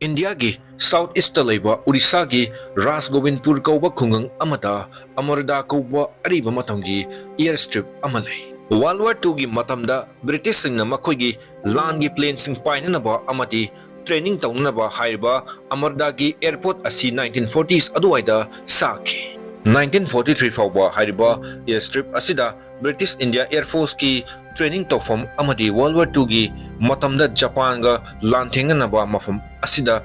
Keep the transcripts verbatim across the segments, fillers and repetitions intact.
ꯏꯟꯗꯤꯌꯥꯒꯤ south east ꯂꯩꯕ ꯎꯔꯤꯁꯥꯒꯤ ꯔꯥꯖꯒꯣꯕꯤꯟꯄꯨꯔ ꯀꯧꯕ ꯈꯨꯡꯒꯪ ꯑꯃꯗ ꯑꯃꯔꯗꯥ ꯀꯧꯕ ꯑꯔꯤꯕ ꯃꯇꯝꯒꯤ ꯑꯦꯌꯔ ꯁ꯭ꯇ꯭ꯔꯤꯞ ꯑꯃ ꯂꯩ꯫ ꯋꯥꯔꯜꯗ ꯋꯥꯔ ꯇꯨꯒꯤ ꯃꯇꯝꯗ ꯕ꯭ꯔꯤꯇꯤꯁꯁꯤꯡꯅ ꯃꯈꯣꯏꯒꯤ ꯂꯥꯟꯒꯤ ꯄ꯭ꯂꯦꯟꯁꯤꯡ ꯄꯥꯏꯅꯅꯕ ꯑꯃꯗꯤ ꯇ꯭ꯔꯦꯅꯤꯡ ꯇꯧꯅꯅꯕ ꯍꯥꯏꯔꯤꯕ ꯑꯃꯔꯗꯥꯒꯤ ꯑꯦꯌꯔꯄꯣꯔꯠ ꯑꯁꯤ ꯅꯥꯏꯟꯇꯤꯟ ꯐꯣꯔꯇꯤꯁ ꯑꯗꯨꯋꯥꯏꯗ ꯁꯥꯈꯤ꯫ ꯅꯥꯏꯟꯇꯤꯟ ꯐꯣꯔꯇꯤ ꯊ꯭ꯔꯤ ꯐꯥꯎꯕ ꯍꯥꯏꯔꯤꯕ ꯑꯦꯌꯔ ꯁ꯭ꯇ꯭ꯔꯤꯞ ꯑꯁꯤꯗ ꯕ꯭ꯔꯤꯇꯤꯁ ꯏꯟꯗꯤꯌꯥ ꯑꯦꯌꯔ ꯐꯣꯔꯁꯀꯤ ꯇ꯭ꯔꯦꯅꯤꯡ ꯇꯧꯐꯝ ꯑꯃꯗꯤ ꯋꯥꯔꯜꯗ ꯋꯥꯔ ꯇꯨꯒꯤ ꯃꯇꯝꯗ ꯖꯄꯥꯟꯒ ꯂꯥꯟꯊꯦꯡꯅꯅꯕ ꯃꯐꯝ ꯑꯁꯤꯗ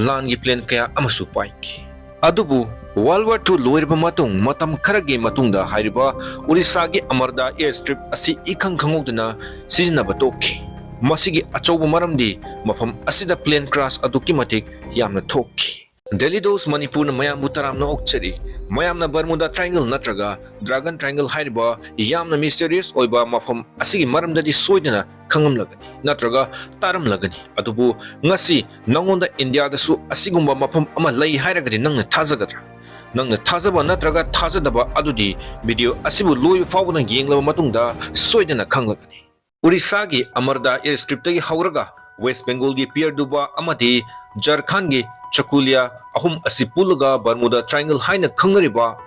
ꯂꯥꯟꯒꯤ ꯄ꯭ꯂꯦꯟ ꯀꯌꯥ ꯑꯃꯁꯨ ꯄꯥꯏꯈꯤ꯫ ꯑꯗꯨꯕꯨ ꯋꯥꯔꯜꯗ ꯋꯥꯔ ꯇꯨ ꯂꯣꯏꯔꯕ ꯃꯇꯨꯡ ꯃꯇꯝ ꯈꯔꯒꯤ ꯃꯇꯨꯡꯗ ꯍꯥꯏꯔꯤꯕ ꯎꯔꯤꯁꯥꯒꯤ ꯑꯃꯔꯗꯥ ꯑꯦꯌꯔ ꯁ꯭ꯇ꯭ꯔꯤꯞ ꯑꯁꯤ ꯏꯈꯪ ꯈꯪꯍꯧꯗꯅ ꯁꯤꯖꯤꯟꯅꯕ ꯇꯣꯛꯈꯤ꯫ ꯃꯁꯤꯒꯤ ꯑꯆꯧꯕ ꯃꯔꯝꯗꯤ ꯃꯐꯝ ꯑꯁꯤꯗ ꯄ꯭ꯂꯦꯟ ꯀ꯭ꯔꯥꯁ ꯑꯗꯨꯛꯀꯤ ꯃꯇꯤꯛ ꯌꯥꯝꯅ ꯊꯣꯛꯈꯤ꯫ ꯗꯦꯂꯤ ꯗꯣꯁ ꯃꯅꯤꯄꯨꯔꯅ ꯃꯌꯥꯝꯕꯨ ꯇꯔꯥꯝꯅ ꯑꯣꯛꯆꯔꯤ꯫ ꯃꯌꯥꯝꯅ ꯕꯔꯃꯨꯗꯥ ꯇ꯭ꯔꯥꯏꯡꯒꯜ ꯅꯠꯇ꯭ꯔꯒ ꯗ꯭ꯔꯥꯒꯟ ꯇ꯭ꯔꯥꯏꯡꯒꯜ ꯍꯥꯏꯔꯤꯕ ꯌꯥꯝꯅ ꯃꯤꯁꯇꯦꯔꯤꯌꯁ ꯑꯣꯏꯕ ꯃꯐꯝ ꯑꯁꯤꯒꯤ ꯃꯔꯝꯗꯗꯤ ꯁꯣꯏꯗꯅ ꯈꯪꯂꯝꯂꯒꯅꯤ ꯅꯠꯇ꯭ꯔꯒ ꯇꯥꯔꯝꯂꯒꯅꯤ꯫ ꯑꯗꯨꯕꯨ ꯉꯁꯤ ꯅꯉꯣꯟꯗ ꯏꯟꯗꯤꯌꯥꯗꯁꯨ ꯑꯁꯤꯒꯨꯝꯕ ꯃꯐꯝ ꯑꯃ ꯂꯩ ꯍꯥꯏꯔꯒꯗꯤ ꯅꯪꯅ ꯊꯥꯖꯒꯗ꯭ꯔꯥ? ꯅꯪꯅ ꯊꯥꯖꯕ ꯅꯠꯇ꯭ꯔꯒ ꯊꯥꯖꯗꯕ ꯑꯗꯨꯗꯤ ꯚꯤꯗꯤꯑꯣ ꯑꯁꯤꯕꯨ ꯂꯣꯏꯕ ꯐꯥꯎꯕꯅ ꯌꯦꯡꯂꯕ ꯃꯇꯨꯡꯗ ꯁꯣꯏꯗꯅ ꯈꯪꯂꯒꯅꯤ꯫ ꯎꯔꯤꯁꯥꯒꯤ ꯑꯃꯔꯗꯥ ꯑꯦꯌꯔ ꯁ꯭ꯇ꯭ꯔꯤꯞꯇꯒꯤ ꯍꯧꯔꯒ ꯋꯦꯁ ꯕꯦꯡꯒꯣꯜꯒꯤ ꯄꯤꯌꯔꯗꯨꯕꯥ ꯑꯃꯗꯤ ꯖꯔꯈꯥꯟꯒꯤ ꯆꯀꯨꯂꯤꯌꯥ ꯑꯍꯨꯝ ꯑꯁꯤ ꯄꯨꯜꯂꯒ ꯕꯔꯃꯨꯗꯥ ꯇ꯭ꯔꯥꯏꯡꯒꯜ ꯍꯥꯏꯅ ꯈꯪꯅꯔꯤꯕ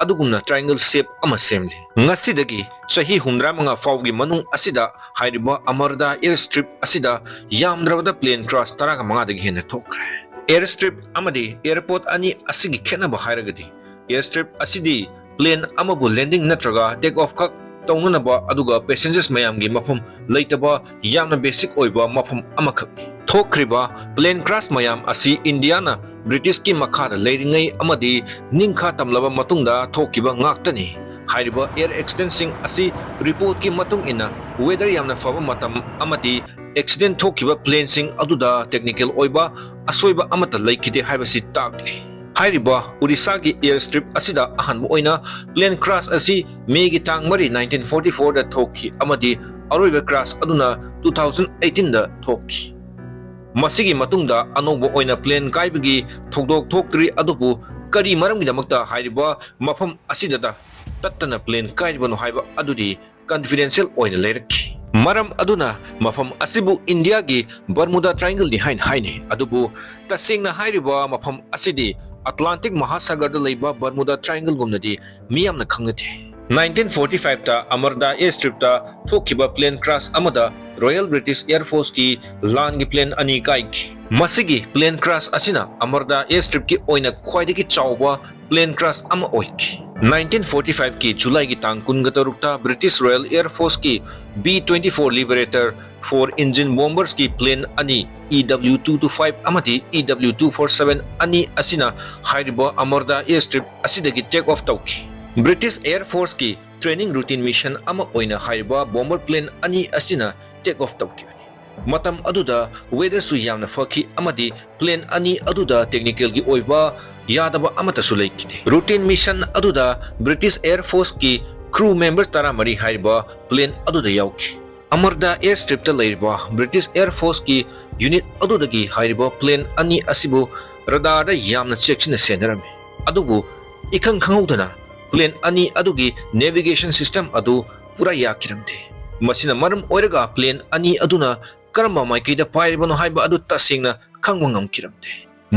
ꯑꯗꯨꯒꯨꯝꯅ ꯇ꯭ꯔꯥꯏꯡꯒꯜ ꯁꯦꯞ ꯑꯃ ꯁꯦꯝꯂꯤ꯫ ꯉꯁꯤꯗꯒꯤ ꯆꯍꯤ ꯍꯨꯝꯗ꯭ꯔꯥ ꯃꯉꯥ ꯐꯥꯎꯒꯤ ꯃꯅꯨꯡ ꯑꯁꯤꯗ ꯍꯥꯏꯔꯤꯕ ꯑꯃꯔꯗꯥ ꯑꯦꯌꯔ ꯁ꯭ꯇ꯭ꯔꯤꯞ ꯑꯁꯤꯗ ꯌꯥꯝꯗ꯭ꯔꯕꯗ ꯄ꯭ꯂꯦꯟ ꯀ꯭ꯔꯥꯁ ꯇꯔꯥꯒ ꯃꯉꯥꯗꯒꯤ ꯍꯦꯟꯅ ꯊꯣꯛꯈ꯭ꯔꯦ꯫ ꯑꯦꯌꯔ ꯁ꯭ꯇ꯭ꯔꯤꯞ ꯑꯃꯗꯤ ꯑꯦꯌꯔꯄꯣꯔꯠ ꯑꯅꯤ ꯑꯁꯤꯒꯤ ꯈꯦꯠꯅꯕ ꯍꯥꯏꯔꯒꯗꯤ ꯑꯦꯌꯔ ꯁ꯭ꯇ꯭ꯔꯤꯞ ꯑꯁꯤꯗꯤ ꯄ꯭ꯂꯦꯟ ꯑꯃꯕꯨ ꯂꯦꯟꯗꯤꯡ ꯅꯠꯇ꯭ꯔꯒ ꯇꯦꯛ ꯑꯣꯐ ꯈꯛ ꯇꯧꯅꯅꯕ ꯑꯗꯨꯒ ꯄꯦꯁꯦꯟꯖꯔꯁ ꯃꯌꯥꯝꯒꯤ ꯃꯐꯝ ꯂꯩꯇꯕ ꯌꯥꯝꯅ ꯕꯦꯁꯤꯛ ꯑꯣꯏꯕ ꯃꯐꯝ ꯑꯃꯈꯛꯅꯤ꯫ ꯊꯣꯛꯈ꯭ꯔꯤꯕ ꯄ꯭ꯂꯦꯟ ꯀ꯭ꯔꯥꯁ ꯃꯌꯥꯝ ꯑꯁꯤ ꯏꯟꯗꯤꯌꯥꯅ ꯕ꯭ꯔꯤꯇꯤꯁꯀꯤ ꯃꯈꯥꯗ ꯂꯩꯔꯤꯉꯩ ꯑꯃꯗꯤ ꯅꯤꯡꯈꯥ ꯇꯝꯂꯕ ꯃꯇꯨꯡꯗ ꯊꯣꯛꯈꯤꯕ ꯉꯥꯛꯇꯅꯤ꯫ ꯍꯥꯏꯔꯤꯕ ꯑꯦꯌꯔ ꯑꯦꯛꯁꯤꯗꯦꯟꯁꯤꯡ ꯑꯁꯤ ꯔꯤꯄꯣꯔꯠꯀꯤ ꯃꯇꯨꯡ ꯏꯟꯅ ꯋꯦꯗꯔ ꯌꯥꯝꯅ ꯐꯕ ꯃꯇꯝ ꯑꯃꯗꯤ ꯑꯦꯛꯁꯤꯗꯦꯟ ꯊꯣꯛꯈꯤꯕ ꯄ꯭ꯂꯦꯟꯁꯤꯡ ꯑꯗꯨꯗ ꯇꯦꯛꯅꯤꯀꯦꯜ ꯑꯣꯏꯕ ꯑꯁꯣꯏꯕ ꯑꯃꯠꯇ ꯂꯩꯈꯤꯗꯦ ꯍꯥꯏꯕꯁꯤ ꯇꯥꯛꯂꯤ꯫ ꯍꯥꯏꯔꯤꯕ ꯎꯔꯤꯁꯥꯒꯤ ꯑꯦꯌꯔ ꯁ꯭ꯇ꯭ꯔꯤꯞ ꯑꯁꯤꯗ ꯑꯍꯥꯟꯕ ꯑꯣꯏꯅ ꯄ꯭ꯂꯦꯟ ꯀ꯭ꯔꯥꯁ ꯑꯁꯤ ꯃꯦꯒꯤ ꯇꯥꯡ ꯃꯔꯤ, ꯅꯥꯏꯟꯇꯤꯟ ꯐꯣꯔꯇꯤ ꯐꯣꯔꯗ ꯊꯣꯛꯈꯤ ꯑꯃꯗꯤ ꯑꯔꯣꯏꯕ ꯀ꯭ꯔꯥꯁ ꯑꯗꯨꯅ ꯇꯨ ꯊꯥꯎꯖꯟ ꯑꯩꯠꯇꯤꯟꯗ ꯊꯣꯛꯈꯤ꯫ ꯃꯁꯤꯒꯤ ꯃꯇꯨꯡꯗ ꯑꯅꯧꯕ ꯑꯣꯏꯅ ꯄ꯭ꯂꯦꯟ ꯀꯥꯏꯕꯒꯤ ꯊꯧꯗꯣꯛ ꯊꯣꯛꯇ꯭ꯔꯤ, ꯑꯗꯨꯕꯨ ꯀꯔꯤ ꯃꯔꯝꯒꯤꯗꯃꯛꯇ ꯍꯥꯏꯔꯤꯕ ꯃꯐꯝ ꯑꯁꯤꯗꯇ ꯇꯠꯇꯅ ꯄ꯭ꯂꯦꯟ ꯀꯥꯏꯔꯤꯕꯅꯣ ꯍꯥꯏꯕ ꯑꯗꯨꯗꯤ ꯀꯟꯐꯤꯗꯦꯟꯁꯤꯌꯦꯜ ꯑꯣꯏꯅ ꯂꯩꯔꯛꯈꯤ꯫ ꯃꯔꯝ ꯑꯗꯨꯅ ꯃꯐꯝ ꯑꯁꯤꯕꯨ ꯏꯟꯗꯤꯌꯥꯒꯤ ꯕꯔꯃꯨꯗꯥ ꯇ꯭ꯔꯥꯏꯡꯒꯜꯅꯤ ꯍꯥꯏꯅ ꯍꯥꯏꯅꯩ꯫ ꯑꯗꯨꯕꯨ ꯇꯁꯦꯡꯅ ꯍꯥꯏꯔꯤꯕ ꯃꯐꯝ ꯑꯁꯤꯗꯤ ꯑꯇꯂꯥꯟꯇꯤꯛ ꯃꯍꯥꯁꯥꯒꯔꯗ ꯂꯩꯕ ꯕꯔꯃꯨꯗꯥ ꯇ꯭ꯔꯥꯏꯡꯒꯜꯒꯨꯝꯅꯗꯤ ꯃꯤꯌꯥꯝꯅ ꯈꯪꯅꯗꯦ꯫ ꯅꯥꯏꯟꯇꯤꯟ ꯐꯣꯔꯇꯤ ꯐꯥꯏꯚꯇ ꯑꯃꯔꯗꯥ ꯑꯦꯌꯔ ꯁ꯭ꯇ꯭ꯔꯤꯞꯇ ꯊꯣꯛꯈꯤꯕ ꯄ꯭ꯂꯦꯟ ꯀ꯭ꯔꯥꯁ ꯑꯃꯗ ꯔꯣꯌꯦꯜ ꯕ꯭ꯔꯤꯇꯤꯁ ꯑꯦꯌꯔ ꯐꯣꯔꯁꯀꯤ ꯂꯥꯟꯒꯤ ꯄ꯭ꯂꯦꯟ ꯑꯅꯤ ꯀꯥꯏꯈꯤ꯫ ꯃꯁꯤꯒꯤ ꯄ꯭ꯂꯦꯟ ꯀ꯭ꯔꯥꯁ ꯑꯁꯤꯅ ꯑꯃꯔꯗꯥ ꯑꯦꯌꯔ ꯁ꯭ꯇ꯭ꯔꯤꯞꯀꯤ ꯑꯣꯏꯅ ꯈ꯭ꯋꯥꯏꯗꯒꯤ ꯆꯥꯎꯕ ꯄ꯭ꯂꯦꯟ ꯀ꯭ꯔꯥꯁ ꯑꯃ ꯑꯣꯏꯈꯤ꯫ ꯅꯥꯏꯟꯇꯤꯟ ꯐꯣꯔꯇꯤ ꯐꯥꯏꯚꯀꯤ ꯖꯨꯂꯥꯏꯒꯤ ꯇꯥꯡ ꯀꯨꯟꯒ ꯇꯔꯨꯛꯇ ꯕ꯭ꯔꯤꯇꯤꯁ ꯔꯣꯌꯦꯜ ꯑꯦꯌꯔ ꯐꯣꯔꯁꯀꯤ B twenty four liberator four engine ꯕꯣꯝꯕꯔꯁꯀꯤ ꯄ꯭ꯂꯦꯟ ꯑꯅꯤ E W two two five ꯑꯃꯗꯤ E W two four seven ꯑꯅꯤ ꯑꯁꯤꯅ ꯍꯥꯏꯔꯤꯕ ꯑꯃꯔꯗꯥ ꯑꯦꯌꯔ ꯁ꯭ꯇ꯭ꯔꯤꯞ ꯑꯁꯤꯗꯒꯤ ꯇꯦꯛ ꯑꯣꯐ ꯇꯧꯈꯤ꯫ ꯕ꯭ꯔꯤꯇꯤꯁ ꯑꯦꯌꯔ ꯐꯣꯔꯁꯀꯤ ꯇ꯭ꯔꯦꯅꯤꯡ ꯔꯨꯇꯤꯟ ꯃꯤꯁꯟ ꯑꯃ ꯑꯣꯏꯅ ꯍꯥꯏꯔꯤꯕ ꯕꯣꯝꯕꯔ ꯄ꯭ꯂꯦꯟ ꯑꯅꯤ ꯑꯁꯤꯅ ꯇꯦꯛ ꯑꯣꯐ ꯇꯧꯈꯤꯕꯅꯤ꯫ ꯃꯇꯝ ꯑꯗꯨꯗ ꯋꯦꯗꯔꯁꯨ ꯌꯥꯝꯅ ꯐꯈꯤ ꯑꯃꯗꯤ ꯄ꯭ꯂꯦꯟ ꯑꯅꯤ ꯑꯗꯨꯗ ꯇꯦꯛꯅꯤꯀꯦꯜꯒꯤ ꯑꯣꯏꯕ ꯌꯥꯗꯕ ꯑꯃꯠꯇꯁꯨ ꯂꯩꯈꯤꯗꯦ꯫ ꯔꯨꯇꯤꯟ ꯃꯤꯁꯟ ꯑꯗꯨꯗ ꯕ꯭ꯔꯤꯇꯤꯁ ꯑꯦꯌꯔ ꯐꯣꯔꯁꯀꯤ ꯀ꯭ꯔꯨ ꯃꯦꯝꯕꯔ ꯇꯔꯥꯃꯔꯤ ꯍꯥꯏꯔꯤꯕ ꯄ꯭ꯂꯦꯟ ꯑꯗꯨꯗ ꯌꯥꯎꯈꯤ꯫ ꯑꯃꯔꯗꯥ ꯑꯦꯌꯔ ꯁ꯭ꯇ꯭ꯔꯤꯞꯇ ꯂꯩꯔꯤꯕ ꯕ꯭ꯔꯤꯇꯤꯁ ꯑꯦꯌꯔ ꯐꯣꯔꯁꯀꯤ ꯌꯨꯅꯤꯠ ꯑꯗꯨꯗꯒꯤ ꯍꯥꯏꯔꯤꯕ ꯄ꯭ꯂꯦꯟ ꯑꯅꯤ ꯑꯁꯤꯕꯨ ꯔꯗꯥꯔꯗ ꯌꯥꯝꯅ ꯆꯦꯛꯁꯤꯟꯅ ꯁꯦꯟꯅꯔꯝꯃꯤ꯫ ꯑꯗꯨꯕꯨ ꯏꯈꯪ ꯈꯪꯍꯧꯗꯅ ꯄ꯭ꯂꯦꯟ ꯑꯅꯤ ꯑꯗꯨꯒꯤ ꯅꯦꯚꯤꯒꯦꯁꯟ ꯁꯤꯁꯇꯦꯝ ꯑꯗꯨ ꯄꯨꯔꯥ ꯌꯥꯈꯤꯔꯝꯗꯦ꯫ ꯃꯁꯤꯅ ꯃꯔꯝ ꯑꯣꯏꯔꯒ ꯄ꯭ꯂꯦꯟ ꯑꯅꯤ ꯑꯗꯨꯅ ꯀꯔꯝꯕ ꯃꯥꯏꯀꯩꯗ ꯄꯥꯏꯔꯤꯕꯅꯣ ꯍꯥꯏꯕ ꯑꯗꯨ ꯇꯁꯦꯡꯅ ꯈꯪꯕ ꯉꯝꯈꯤꯔꯝꯗꯦ꯫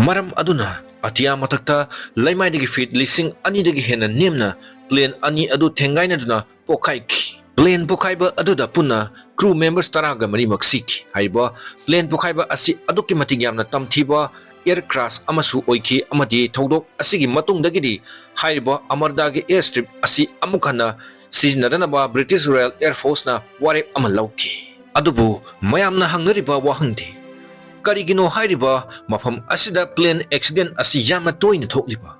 ꯃꯔꯝ ꯑꯗꯨꯅ ꯑꯇꯤꯌꯥ ꯃꯊꯛꯇ ꯂꯩꯃꯥꯏꯗꯒꯤ ꯐꯤꯠ ꯂꯤꯁꯤꯡ ꯑꯅꯤꯗꯒꯤ ꯍꯦꯟꯅ ꯅꯦꯝꯅ ꯄ꯭ꯂꯦꯟ ꯑꯅꯤ ꯑꯗꯨ ꯊꯦꯡꯒꯥꯏꯅꯗꯨꯅ ꯄꯣꯛꯈꯥꯏꯈꯤ꯫ ꯄ꯭ꯂꯦꯟ ꯄꯣꯛꯈꯥꯏꯕ ꯑꯗꯨꯗ ꯄꯨꯟꯅ ꯀ꯭ꯔꯨ ꯃꯦꯝꯕꯔꯁ ꯇꯔꯥꯒ ꯃꯔꯤꯃꯛ ꯁꯤꯈꯤ꯫ ꯍꯥꯏꯔꯤꯕ ꯄ꯭ꯂꯦꯟ ꯄꯣꯛꯈꯥꯏꯕ ꯑꯁꯤ ꯑꯗꯨꯛꯀꯤ ꯃꯇꯤꯛ ꯌꯥꯝꯅ ꯇꯝꯊꯤꯕ ꯑꯦꯌꯔ ꯀ꯭ꯔꯥꯁ ꯑꯃꯁꯨ ꯑꯣꯏꯈꯤ ꯑꯃꯗꯤ ꯊꯧꯗꯣꯛ ꯑꯁꯤꯒꯤ ꯃꯇꯨꯡꯗꯒꯤꯗꯤ ꯍꯥꯏꯔꯤꯕ ꯑꯃꯔꯗꯥꯒꯤ ꯑꯦꯌꯔ ꯁ꯭ꯇ꯭ꯔꯤꯞ ꯑꯁꯤ ꯑꯃꯨꯛ ꯍꯟꯅ ꯁꯤꯖꯤꯟꯅꯗꯅꯕ ꯕ꯭ꯔꯤꯇꯤꯁ ꯔꯣꯌꯦꯜ ꯑꯦꯌꯔ ꯐꯣꯔꯁꯅ ꯋꯥꯔꯦꯞ ꯑꯃ ꯂꯧꯈꯤ꯫ ꯑꯗꯨꯕꯨ ꯃꯌꯥꯝꯅ ꯍꯪꯅꯔꯤꯕ ꯋꯥꯍꯪꯗꯤ, ꯀꯔꯤꯒꯤꯅꯣ ꯍꯥꯏꯔꯤꯕ ꯃꯐꯝ ꯑꯁꯤꯗ ꯄ꯭ꯂꯦꯟ ꯑꯦꯛꯁꯤꯗꯦꯟ ꯑꯁꯤ ꯌꯥꯝꯅ ꯇꯣꯏꯅ ꯊꯣꯛꯂꯤꯕ?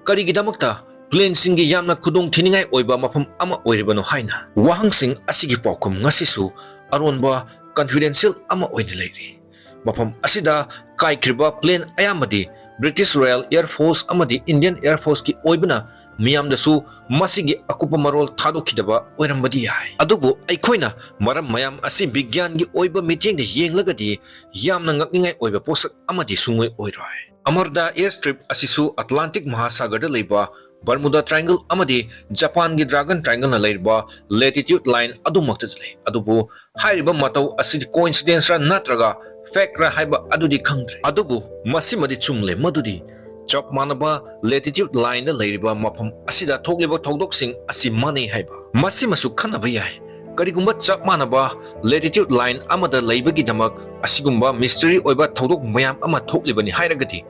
ꯀꯔꯤꯒꯤꯗꯃꯛꯇ ꯄ꯭ꯂꯦꯟꯁꯤꯡꯒꯤ ꯌꯥꯝꯅ ꯈꯨꯗꯣꯡꯊꯤꯅꯤꯡꯉꯥꯏ ꯑꯣꯏꯕ ꯃꯐꯝ ꯑꯃ ꯑꯣꯏꯔꯤꯕꯅꯣ ꯍꯥꯏꯅ? ꯋꯥꯍꯪꯁꯤꯡ ꯑꯁꯤꯒꯤ ꯄꯥꯎꯈꯨꯝ ꯉꯁꯤꯁꯨ ꯑꯔꯣꯟꯕ ꯀꯟꯐꯤꯗꯦꯟꯁꯤꯌꯦꯜ ꯑꯃ ꯑꯣꯏꯅ ꯂꯩꯔꯤ꯫ ꯃꯐꯝ ꯑꯁꯤꯗ ꯀꯥꯏꯈ꯭ꯔꯤꯕ ꯄ꯭ꯂꯦꯟ ꯑꯌꯥꯝꯕꯗꯤ ꯕ꯭ꯔꯤꯇꯤꯁ ꯔꯣꯌꯦꯜ ꯑꯦꯌꯔ ꯐꯣꯔꯁ ꯑꯃꯗꯤ ꯏꯟꯗꯤꯌꯟ ꯑꯦꯌꯔ ꯐꯣꯔꯁꯀꯤ ꯑꯣꯏꯕꯅ ꯃꯤꯌꯥꯝꯗꯁꯨ ꯃꯁꯤꯒꯤ ꯑꯀꯨꯞꯄ ꯃꯔꯣꯜ ꯊꯥꯗꯣꯛꯈꯤꯗꯕ ꯑꯣꯏꯔꯝꯕꯗꯤ ꯌꯥꯏ꯫ ꯑꯗꯨꯕꯨ ꯑꯩꯈꯣꯏꯅ ꯃꯔꯝ ꯃꯌꯥꯝ ꯑꯁꯤ ꯕꯤꯒ꯭ꯌꯥꯟꯒꯤ ꯑꯣꯏꯕ ꯃꯤꯠꯌꯦꯡꯗ ꯌꯦꯡꯂꯒꯗꯤ ꯌꯥꯝꯅ ꯉꯛꯅꯤꯡꯉꯥꯏ ꯑꯣꯏꯕ ꯄꯣꯠꯁꯛ ꯑꯃꯗꯤ ꯁꯨꯡꯑꯣꯏ ꯑꯣꯏꯔꯣꯏ꯫ ꯑꯃꯔꯗꯥ ꯑꯦꯌꯔ ꯁ꯭ꯇ꯭ꯔꯤꯞ ꯑꯁꯤꯁꯨ ꯑꯇꯂꯥꯟꯇꯤꯛ ꯃꯍꯥꯁꯥꯒꯔꯗ ꯂꯩꯕ Bermuda Triangle ꯑꯃꯗꯤ ꯖꯄꯥꯟꯒꯤ Dragon Triangle ꯅ ꯂꯩꯔꯤꯕ latitude line ꯑꯗꯨꯃꯛꯇꯗ ꯂꯩ꯫ ꯑꯗꯨꯕꯨ ꯍꯥꯏꯔꯤꯕ ꯃꯇꯧ ꯑꯁꯤ coincidence ꯔ ꯅꯠꯇ꯭ꯔꯒ fact ꯔ ꯍꯥꯏꯕ ꯑꯗꯨꯗꯤ ꯈꯪꯗ꯭ꯔꯦ꯫ ꯑꯗꯨꯕꯨ ꯃꯁꯤꯃꯗꯤ ꯆꯨꯝꯂꯦ ꯃꯗꯨꯗꯤ ꯆꯞ ꯃꯥꯟꯅꯕ latitude line ꯗ ꯂꯩꯔꯤꯕ ꯃꯐꯝ ꯑꯁꯤꯗ ꯊꯣꯛꯂꯤꯕ ꯊꯧꯗꯣꯛꯁꯤꯡ ꯑꯁꯤ ꯃꯥꯟꯅꯩ ꯍꯥꯏꯕ꯫ ꯃꯁꯤꯃꯁꯨ ꯈꯟꯅꯕ ꯌꯥꯏ꯫ ꯀꯔꯤꯒꯨꯝꯕ ꯆꯞ ꯃꯥꯟꯅꯕ latitude line ꯑꯃꯗ ꯂꯩꯕꯒꯤꯗꯃꯛ ꯑꯁꯤꯒꯨꯝꯕ mystery ꯑꯣꯏꯕ ꯊꯧꯗꯣꯛ ꯃꯌꯥꯝ ꯑꯃ ꯊꯣꯛꯂꯤꯕꯅꯤ ꯍꯥꯏꯔꯒꯗꯤ,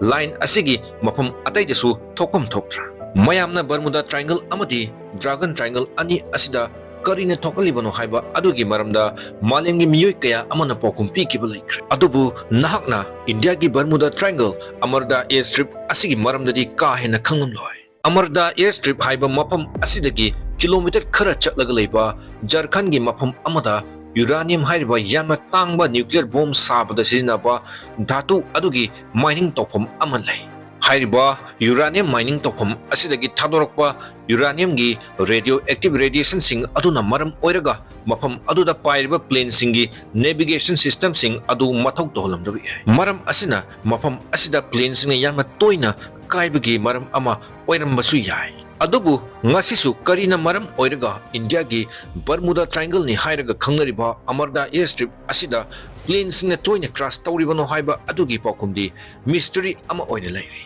line ꯑꯁꯤꯒꯤ ꯃꯐꯝ ꯑꯇꯩꯗꯁꯨ ꯊꯣꯛꯐꯝ ꯊꯣꯛꯇ꯭ꯔꯥ? ꯃꯌꯥꯝꯅ Bermuda Triangle ꯑꯃꯗꯤ Dragon Triangle ꯑꯅꯤ ꯑꯁꯤꯗ ꯀꯔꯤꯅ ꯊꯣꯛꯍꯜꯂꯤꯕꯅꯣ ꯍꯥꯏꯕ ꯑꯗꯨꯒꯤ ꯃꯔꯝꯗ ꯃꯥꯂꯦꯝꯒꯤ ꯃꯤꯑꯣꯏ ꯀꯌꯥ ꯑꯃꯅ ꯄꯥꯎꯈꯨꯝ ꯄꯤꯈꯤꯕ ꯂꯩꯈ꯭ꯔꯦ꯫ ꯑꯗꯨꯕꯨ ꯅꯍꯥꯛꯅ ꯏꯟꯗꯤꯌꯥꯒꯤ Bermuda Triangle, ꯑꯃꯔꯗꯥ airstrip ꯑꯁꯤꯒꯤ ꯃꯔꯝꯗꯗꯤ ꯀꯥ ꯍꯦꯟꯅ ꯈꯪꯂꯝꯂꯣꯏ꯫ ꯑꯃꯔꯗꯥ airstrip ꯍꯥꯏꯕ ꯃꯐꯝ ꯑꯁꯤꯗꯒꯤ kilometre ꯈꯔ ꯆꯠꯂꯒ ꯂꯩꯕ ꯖꯔꯈꯟꯒꯤ ꯃꯐꯝ ꯑꯃꯗ uranium ꯍꯥꯏꯔꯤꯕ ꯌꯥꯝꯅ ꯇꯥꯡꯕ nuclear bomb ꯁꯥꯕꯗ ꯁꯤꯖꯤꯟꯅꯕ ꯙꯥꯇꯨ ꯑꯗꯨꯒꯤ mining ꯇꯧꯐꯝ ꯑꯃ ꯂꯩ꯫ ꯍꯥꯏꯔꯤꯕ uranium mining ꯇꯧꯐꯝ ꯑꯁꯤꯗꯒꯤ ꯊꯥꯗꯣꯔꯛꯄ uranium ꯒꯤ radioactive radiation ꯁꯤꯡ ꯑꯗꯨꯅ ꯃꯔꯝ ꯑꯣꯏꯔꯒ ꯃꯐꯝ ꯑꯗꯨꯗ ꯄꯥꯏꯔꯤꯕ plane ꯁꯤꯡꯒꯤ navigation system ꯁꯤꯡ ꯑꯗꯨ ꯃꯊꯧ ꯇꯧꯍꯜꯂꯝꯗꯕ ꯌꯥꯏ꯫ ꯃꯔꯝ ꯑꯁꯤꯅ ꯃꯐꯝ ꯑꯁꯤꯗ plane ꯁꯤꯡꯅ ꯌꯥꯝꯅ ꯇꯣꯏꯅ ꯀꯥꯏꯕꯒꯤ ꯃꯔꯝ ꯑꯃ ꯑꯣꯏꯔꯝꯕꯁꯨ ꯌꯥꯏ꯫ ꯑꯗꯨꯕꯨ ꯉꯁꯤꯁꯨ ꯀꯔꯤꯅ ꯃꯔꯝ ꯑꯣꯏꯔꯒ ꯏꯟꯗꯤꯌꯥꯒꯤ Bermuda Triangle ꯅꯤ ꯍꯥꯏꯔꯒ ꯈꯪꯅꯔꯤꯕ ꯑꯃꯔꯗꯥ airstrip ꯑꯁꯤꯗ plane ꯁꯤꯡꯅ ꯇꯣꯏꯅ crash ꯇꯧꯔꯤꯕꯅꯣ ꯍꯥꯏꯕ ꯑꯗꯨꯒꯤ ꯄꯥꯎꯈꯨꯝꯗꯤ mystery ꯑꯃ ꯑꯣꯏꯅ ꯂꯩꯔꯤ꯫